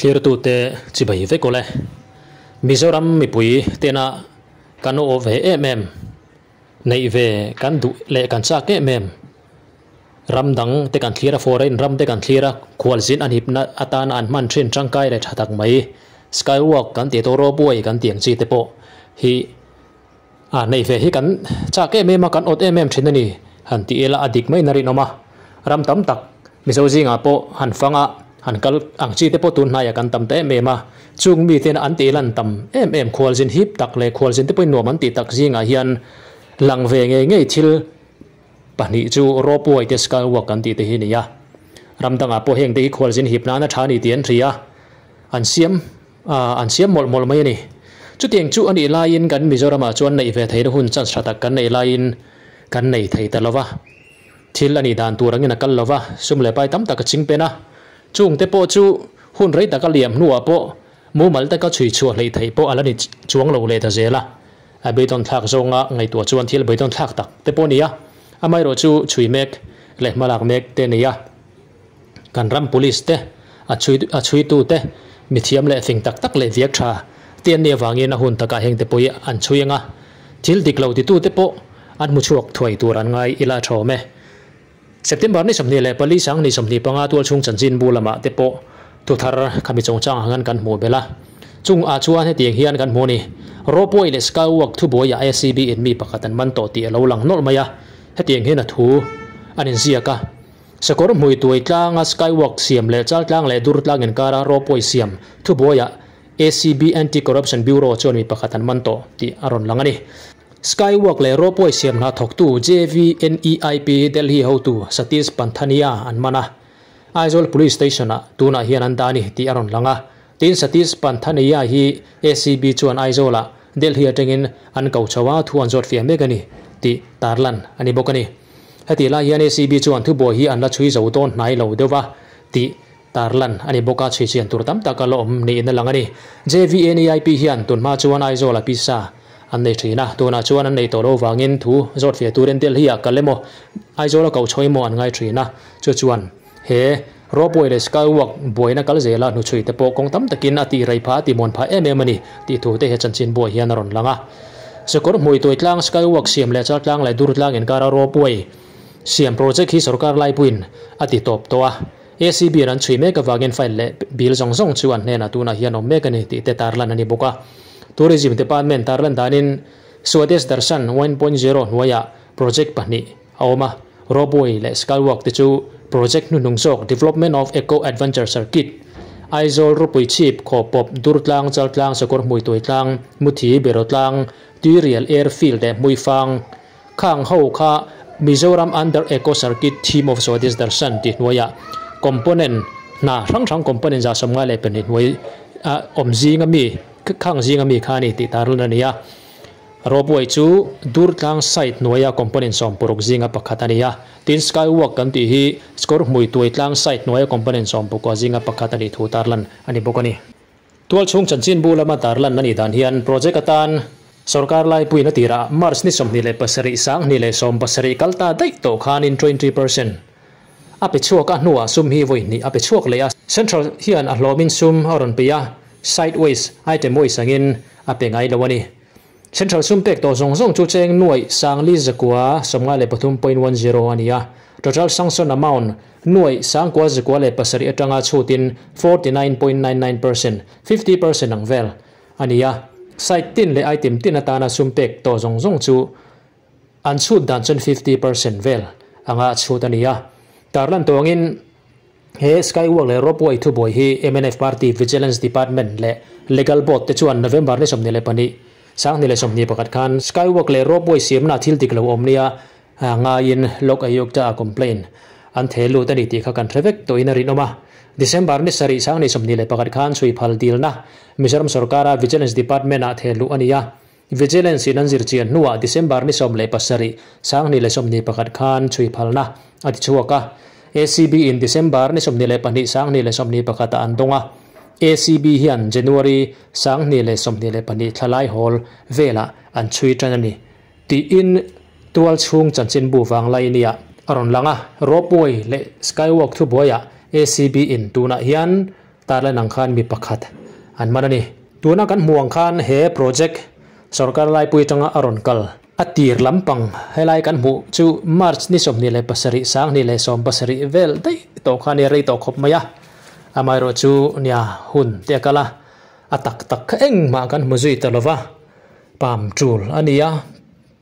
Thlirtute chibai vek awle. Mizoram mipui tena kan aw ve em em, neih ve kan duh leh kan chak em em. Ram dang te kan thlir a, foreign ram te kan thlir a, khualzin an hipna atana an hman thin tangkai leh tha tak mai, skywalk kan tih tawh ropeway kan tih ang chi te pawh hi a neih ve hi kan chak em em a, kan awt em em thin a ni han tih ila a dik mai na rinawm a. Ram tam tak Mizo zingah pawh han fang a, han kal ang chi te pawh tun hnaiah kan tam ta em em a, chung miten an tih lan tam em em khualzin hip tak leh khualzin te pawhin nuam an tih tak zingah hian lang ve ngei ngei thil Pahnih chu ropeway te skywalk kan tih te hi a ni a. Ram dangah pawh heng te hi khualzin hip nana tha a ni tih an hria a, an siam an siam mawlh mawlh mai a ni. Chutiang chu a nih laiin kan Mizoramah chuan neih ve theihna hun chance tha tak kan neih laiin kan nei thei ta lo va. Thil a nih dan tur angin a kal lo va, sum leh pai tam tak a ching pen a. Chung te pawh chu hun rei taka liam hnuah pawh mumal taka chhui chhuah hleih theih pawh a la ni chuang lo leh ta zel a. A beidawn thlak zawnga ngaihtuah chuan thil beidawn thlak tak te pawh a ni a, amaherawh chu chhui mek leh hmalak mek te a nei a. Kan ram police te, a chhui a chhuitu te, mithiam leh fing tak tak leh viak tha te an nih avangin a hun takah heng te pawh hi an chhui ang a, thil dik lo titu te pawh an hmu chhuak thuai tur an ngai ila a thawm e. September ni 24 sang ni 25 tualchhung chanchinbu lamah te pawh thuthar khami chungchang ang hian kan hmuh belh a. Chung ah chuan hetiang hian kan hmu a ni. Ropeway leh Skywalk thubuaiah ACB in mi pakhat an man tawh tih a lo lang nawlh mai a. Hetiang hian a thu an inziak a. Sakawr hmui tuai tlanga Skywalk siam leh Chaltlang leh Durtlang inkara Ropeway siam thubuaiah ACB Anti-Corruption Bureau chuan mi pakhat an man tawh tih a rawn lang a ni. Skywalk leh ropeway siam hna thawktu JVNEIP Delhi hotu Satish Panthania an man a, Aizawl Police Station-ah tunah hian an dah a ni tih a rawn lang a. Tin, Satish Panthania hi ACB chuan Aizawlah Delhi atangin an ko chho a, thu an zawt fiah mek a ni tih tarlan a ni bawk a ni. Hetih lai hian ACB chuan thubuai hi an la chhui zo dawn hnai lo deuh va tih tarlan a ni bawk a, chhui chian tur tam tak a la awm niin a lang a ni. JVNEIP hian tunhma chuan Aizawla pisa an nei thin a, tunah chuan an nei tawh lo vangin thu zawt fiah turin Delhi ah kal emaw Aizawla koh chho emaw an ngai thin a, chu chuan he ropeway leh skywalk buaina kal zela hnuchhui te pawh kawng tam takin a tih rei phah a tihmuan phah em em a ni tih thu te he chanchin buai hian a rawn lang a. Sakawr hmui tuai tlang skywalk siam leh Chaltlang leh Durtlang inkara ropeway siam project hi sorkar laipuiin a ti tawp tawh a. ACB in an chhui mek avangin file leh bill zawng zawng chu an hnenah tunah hian awm mek a ni tih te tarlan a ni bawk a. Tourism Department tarlan danin Swadesh Darshan 1.0 hnuaiah project pahnih a awm a, Ropeway leh Skywalk te chu project hnuhnung zawk Development of Eco Adventure Circuit, Aizawl Ropui Chhip, Khawpawp, Durtlang, Chaltlang, Sakawr Hmuituai Tlang, Muthi, Berawtlang, Tuirial Airfield leh Hmuifang Khang ho kha Mizoram Under Eco Circuit Theme of Swadesh Darshan tih hnuaiah component hna hrang hrang component 152 hnuai a awm zinga mi khang zinga mi kha a ni tih tarlan a ni a. Ropeway chu Durtlang site hnuaia component 16 zinga pakhat a ni a. Tin, Skywalk kan tih hi Skawr Hmui Tuaitlang site hnuaia component 19 zinga pakhat a nih thu tarlan a ni bawk a ni. Tualchhung chanchinbu lama tarlan a nih dan hian project atan sorkar laipuiin a tirah March ni 27 2017 kal ta daih tawh khanin 20% a pe chhuak a, hnuah sum hi vawi hnih a pe chhuak leh a. Central hian a hlawmin sum a rawn pe a, site waste, item waste angin a pe ngai lo a ni. Central sum pek tawh zawng zawng chu cheng nuaih sangli zakua 53.10 a ni a, total sanction amount nuaih sangkua zakua leh pasarih atanga chhutin 49.99%, 50% ang vel a ni a. Site tin leh item tin atana sum pek tawh zawng zawng chu an chhut dan chuan 50% vel anga chhut a ni a. Tarlan tawngin He Skywalk leh Ropeway thubuai hi mnf Party Vigilance Department leh Legal Board te chuan November ni 22, 2021 khan Skywalk leh Ropeway siamna thil dik lo awm nia ngaiin Lok Ayukta a complaint an theh lut a ni tih kha kan hre vek tawhin a rinawm a. December ni 7, 2021 khan chhuiphal dilna Mizoram sorkara Vigilance Department-ah theh luh a ni a. Vigilance in an zir chian hnuah December ni 17, 2021 khan chhui phalna a ti chhuak a. ACB in December ni 22, 2021 ah an dawng a. ACB hian January 2022 thlalai hawl velah an chhui tan a ni tiin tualchhung chanchinbu Vanglaini-ah a rawn lang a. Ropeway leh Skywalk thubuaiah ACB in tunah hian tarlan ang khan mi pakhat an man a ni. Tuna kan hmuh ang khan he project sorkar laipui atanga a rawn kal a tir lampang helai kan hmuh chu March ni 27 2070 vel daih tawh kha nia rei tawh khawp mai a, amaherawh chu nia hun te a kal a, a tak tak kha engmah kan hmu zui ta lova pam tul a ni a.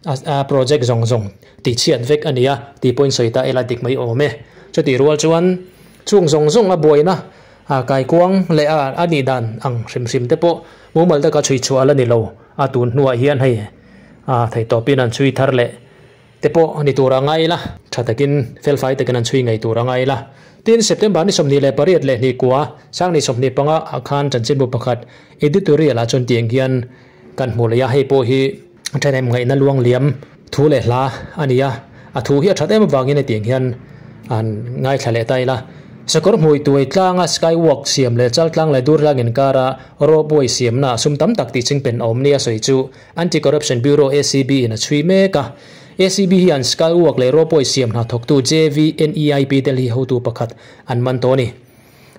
A project zawng zawng tih chhiat vek a ni a tih pawhin sawi ta ila dik mai awm e. Chutih rual chuan chung zawng zawng a buaina a kaikuang leh a a nih dan ang hrim hrim te pawh mumal taka chhui chhuah a la ni lo. A tun hnuah hian hei a theihtawpin an chhui thar leh te pawh ni tur a ngai ila, tha takin felfai takin an chhui ngei tur a ngai ila. Tin, September ni 28 leh hnih kua sang ni 25 ah khan chanchinbu pakhat editorial ah chuan tiang hian kan hmu leh a, hei pawh hi Ṭhenem ngaihna luang liam thu leh hla a ni a, a thu hi a ṭhat em avangin hetiang hian an ngaithla leh ta ila. Sakawr hmui tuai tlanga skywalk siam leh chal tlang leh dur tlang inkara ropeway siamna sum tam tak tih chingpen a awm nia sawi chu Anti-Corruption Bureau, ACB, in a chhui mek a. ACB hian skywalk leh ropeway siam hna thawktu JVNEIP Delhi hotu pakhat an man tawh a ni.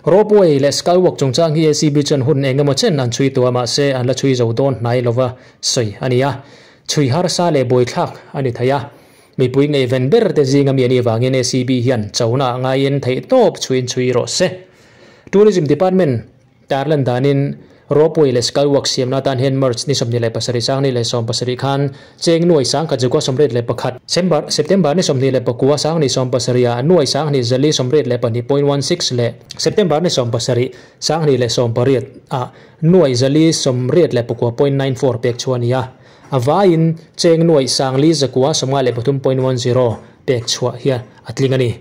Ropeway leh Skywalk chungchang hi ACB chuan hun eng emaw chen an chhui tawh a, mahse an la chhui zo dawn hnai lova sawi a ni a. Chhui harsa leh buaithlak a ni thei a. Mipui ngaihven ber te zinga mi a nih vangin ACB hian chona ah ngaiin theihtawp chhuiin chhui rawh se. Tourism Department tarlan danin Ropeway leh Skywalk siamna atan hian March ni 27 2070 khan cheng nuai sangkhat zukua 81, September ni 29 2070 ah nuai 2482.16 leh September ni 17 2080 ah nuai 489.94 pek chhuah a ni a, a vaiin cheng nuai 4953.10 pek chhuah hian a tling a ni.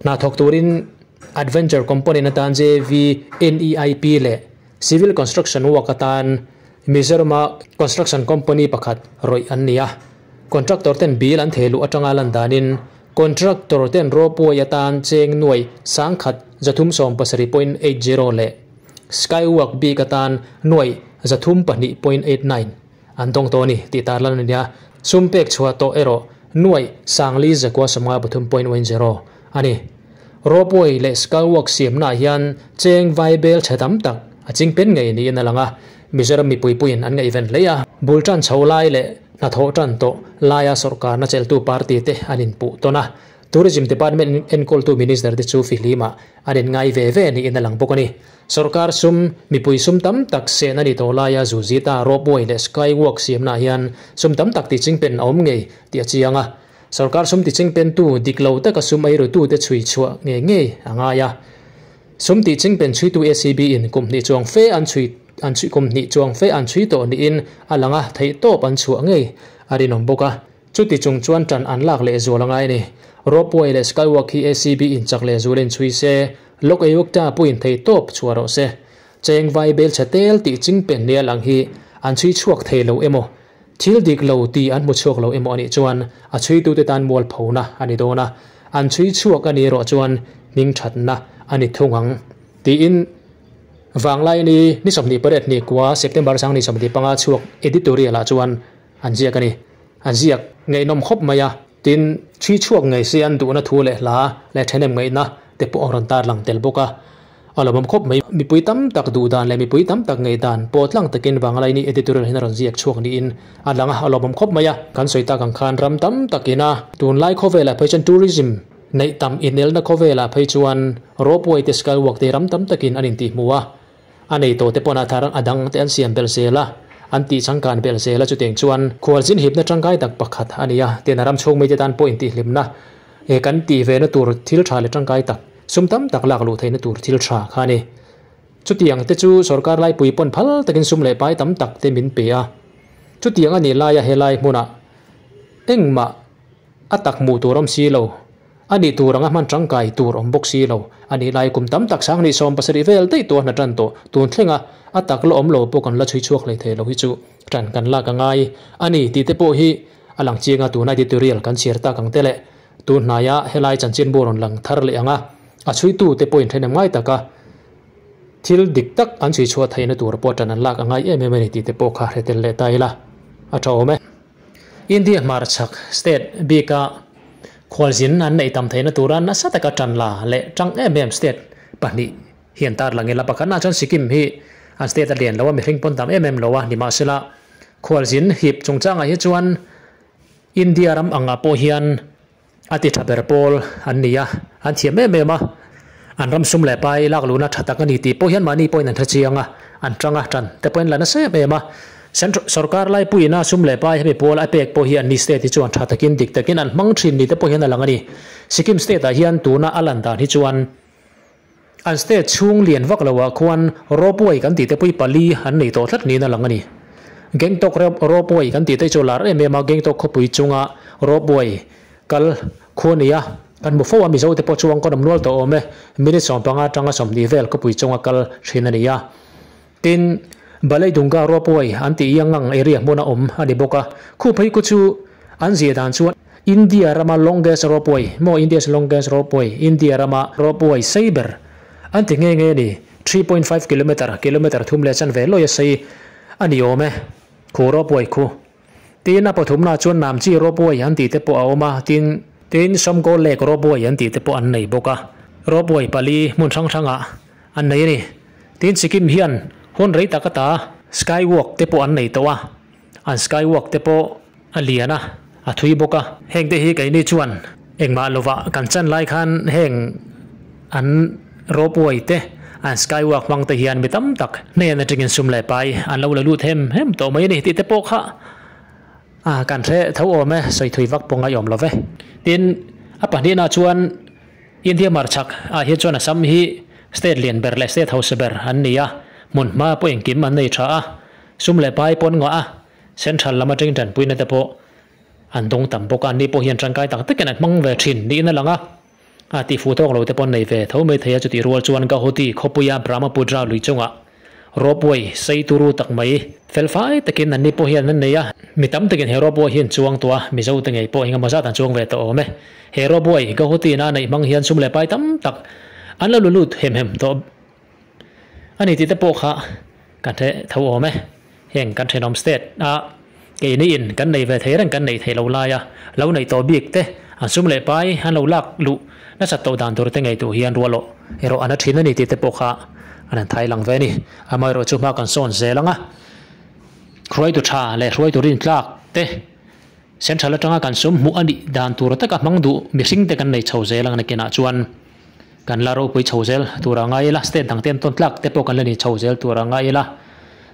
Hna thawk turin Adventure component atan JVNEIP leh Civil Construction Work atan Mizorama Construction Company pakhat rawih an ni a. Contractor ten bill an thei luh atanga lan danin Contractor ten ropeway atan cheng nuai 1370.80 leh Skywalk bik atan nuai 302.89 an dawng tawh a ni tih tarlan a ni a. Sum pek chhuah tawh erawh nuai 4993.10 a ni. Ropeway leh Skywalk siamnaah hian cheng vaibel chhe tam tak a ching pen ngei niin a lang a, Mizoram mipui puiin an ngaihven hle a. Bul tan chho lai leh hnathawh tan tawh laia sawrkarna cheltu party te an inpuh tawn a, Tourism Department enkawltu Minister te chu fihlimah an inngai ve ve niin a lang bawk a ni. Sawrkar sum, mipui sum tam tak sen a ni tawh laia Zuzita Ropeway leh Skywalk siamnaah hian sum tam tak tihchingpen a awm ngei tih a chiang a. Sorkar sum tichingpentu dik lo taka sum eirutute chhui chhuah ngei ngei a ngai a. Sum tichingpen chhuitu ACB in kum hnih chuang fe an chhui an chhui kum hnih chuang fe an chhui tawh niin a lang a, theihtawp an chhuah ngei a rinawm bawk a. Chuti chung chuan tan an lak leh zual a ngai a ni. Ropeway leh Skywalk hi ACB in chak leh zualin chhui se, Lok Ayukta puiin theihtawp chhuah rawh se. Cheng vai bel chhe tel tih chingpen nia lang hi an chhui chhuak thei lo emaw? Thil dik lo tih an hmu chhuak lo emaw anih chuan a chhuitute tan mualphona a ni dawn a, an chhui chhuak a nih erawh chuan hmingthatna a ni thung ang tiin Vanglaini ni 28 ni kua September 2025 chhuak editorial ah chuan an ziak a ni. An ziak ngaihnawm khawp mai a, tin chhui chhuak ngei se an duhna thu leh hla leh thenem ngaihna te pawh a rawn tarlang tel bawk a. A lawmawm khawp mai. Mipui tam tak duh dan leh mipui tam tak ngei dan pawh tlang takin Vanglaini editorial hian a rawn ziak chhuak niin a lang a, a lawmawm khawp mai a. Kan sawi tak ang khan ram tam takin a tunlai khawvelah phei chuan tourism neih tam inelna khawvelah phei chuan ropeway te skywalk te ram tam takin an intihhmuh a, a nei tawh te pawn a thar a dang te an siam belh zel a, an tih changkan belh zel a chutiang chuan khualzin hipna tangkai tak pakhat a ni a, tin a ram chhung mite tan pawh intihhlimna kan tih ve na tur thil tha leh tangkai tak. Sum tam tak lak luh theihna tur thil tha kha a ni. Chutiang te chu sorkar laipui pawn phal takin sum leh pai tam tak te min pe a. Chutiang a nih laia helai hmunah engmah a tak hmuh tur awm si lo, a nih tur anga hman tangkai tur awm bawk si lo a nih lai kum tam tak 2070 vel daih tawh a hna tan tawh tun thlenga a tak la awm lo pawh kan la chhui chhuak hlei thei lo hi chu tan kan lak a ngai a ni tih te pawh hi a lang chiang a tuna editorial kan chhiar tak ang te leh Tun hnaia helai chanchinbu rawn lang thar leh ang a, a chhuitute pawhin theihna ngai taka thil dik tak an chhui chhuah theihna tur pawh tan an lak a ngai em em a ni tih te pawh kha hre tel leh ta ila a tha awm e. India hmarchhak state bika khualzin an neih tam theihna tura nasa taka tan la leh tang em em state pahnih. Hian tarlang ila pakhatna chuan Sikkim hi an state a lian lo a mihring pawn tam em em lo a nimahsela khualzin hip chungchangah hi chuan India ram angah pawh hian a ti tha ber pawl an ni a an thiam em em a an ram sum leh pai lak luhna tha tak a ni tih pawh hian mahni pawhin an hre chiang a an tang a tan te pawhin la nasa em em a central sorkar laipuiin a sum leh pai hemi pawl a pek pawh hi an ni state hi chuan tha takin dik takin an hmang thin ni te pawh hian a lang a ni Sikkim state ah hian tuna a lan dan hi chuan An state chhung lian vak loah khuan ropeway kan tih te pui pali an nei tawh tlat niin a lang a ni. Gangtok ropeway kan tih te chu lar em em a, Gangtok khawpui chunga ropeway kal khu a ni a, kan hmu fo a, Mizo te pawh chuang kawn awm nual tawh awm e, minute 15 atanga 20 vel khawpui chunga kal thin a ni a. Tin, Balaidunga ropeway an tih Yangang area hmuna awm a ni bawk a, khu phei khu chu an zia dan chuan India rama longest ropeway maw India's longest ropeway, India rama ropeway sei ber an ti nghe nghe a ni, 3.5 kilometre, kilometre thum leh chanve lawia sei a ni awm e, khu ropeway khu. Tin, a pathumna chuan Namchi ropeway an tih te pawh a awm a, tin, tin Somgo Lake ropeway an tih te pawh an nei bawk a, ropeway pali hmun hrang hrangah an nei a ni. Tin, Sikkim hian hun rei tak ata skywalk te pawh an nei tawh a, an skywalk te pawh a lian a, a thui bawk a. Heng te hi keini chuan engmah lovah kan chan lai khan heng an ropeway te, an skywalk hmang te hian mi tam tak hnen atangin sum leh pai an lo la lut hem hem tawh mai a ni tih te pawh kha a kan hre tho awm e, sawi thui vak pawh ngaihawm lo ve. Tin, a pahnihna chuan India hmarchhak ah hian chuan Assam hi state lian ber leh state hausa ber an ni a, hmun hma pawh engkim an nei tha a, sum leh pai pawn ngah a, central lam atangin tanpuina te pawh an dawng tam bawk a, anni pawh hian tangkai tak takin an hmang ve thin niin a lang a, a tihfuh tawk lo te pawh an nei ve tho mai thei a, chutih rual chuan Gauhati khawpuia Brahmaputra lui chungah Ropeway sei turu tak mai felfai takin anni pawh hian an nei a, mi tam takin he ropeway hi an chuang tawh a, Mizo te ngei pawh engemaw zat an chuang ve tawh awm e. He ropeway Gauhati ina neih hmang hian sum leh pai tam tak an lo lulut hem hem tawh a ni tih te pawh kha kan hre tho awm e. Heng kan thenawm state a keini in kan nei ve thei reng kan neih theih lo lai a, lo neih tawh bik te an sum leh pai an lo lak luh nasat tawh dan tur te ngei tuh hian rualawh erawh an a thin a ni tih te pawh kha an han thai lang ve a ni. Amaherawh chu hma kan sawn zel ang a, hruaitu tha leh hruaitu rintlak te central atanga kan sum hmuh a nih dan tur taka hmang duh mihring te kan nei chho zel ang nakinah chuan Kan la ropui chho zel tur a ngai ila, state dang te an tawn tlak te pawh kan la ni chho zel tur a ngai ila.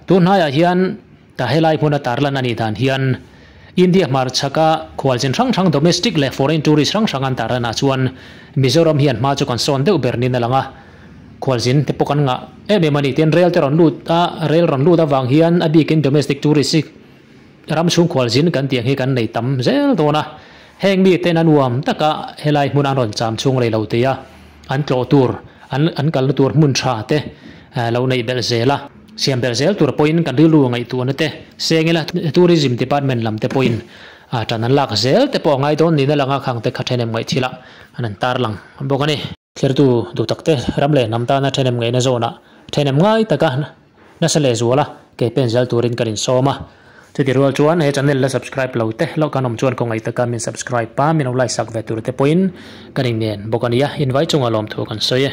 Tun hnaiah hian ta helai hmuna tarlan a nih dan hian India hmarchhaka khualzin hrang hrang domestic leh foreign tourist hrang hrang an tarlanah chuan Mizoram hian hma chu kan sawn deuh ber niin a lang a. Khualzin te pawh kan ngah em em a ni. Tin, rel te rawn lut a, rel rawn lut avang hian a bikin domestic tourist hi Ram chhung khualzin kan tih ang hi kan nei tam zel dawn a, heng miten a nuam taka helai hmun an rawn cham chhung rei lo tih a, an tlawh tur, an an kalna tur hmun tha te lo neih belh zel a, siam belh zel tur pawhin kan rilru ngaihtuahna te seng ila Tourism Department lam te pawhin tan an lak zel te pawh a ngai dawn niin a lang a, khang te kha thenem ngaih thilah an han tarlang bawk a ni. Thlertu duh tak te ram leh hnam tana thenem ngaihna zawnah thenem ngai taka nasa leh zuala ke pen zel turin kan insawm a. Chuti rual chuan he channel la subscribe lo te hlauh kan awm chuan khawngaih taka min subscribe a, min lo like sak ve tur te pawhin kan inen bawk a nia, invai chunga lawmthu kan sawi e.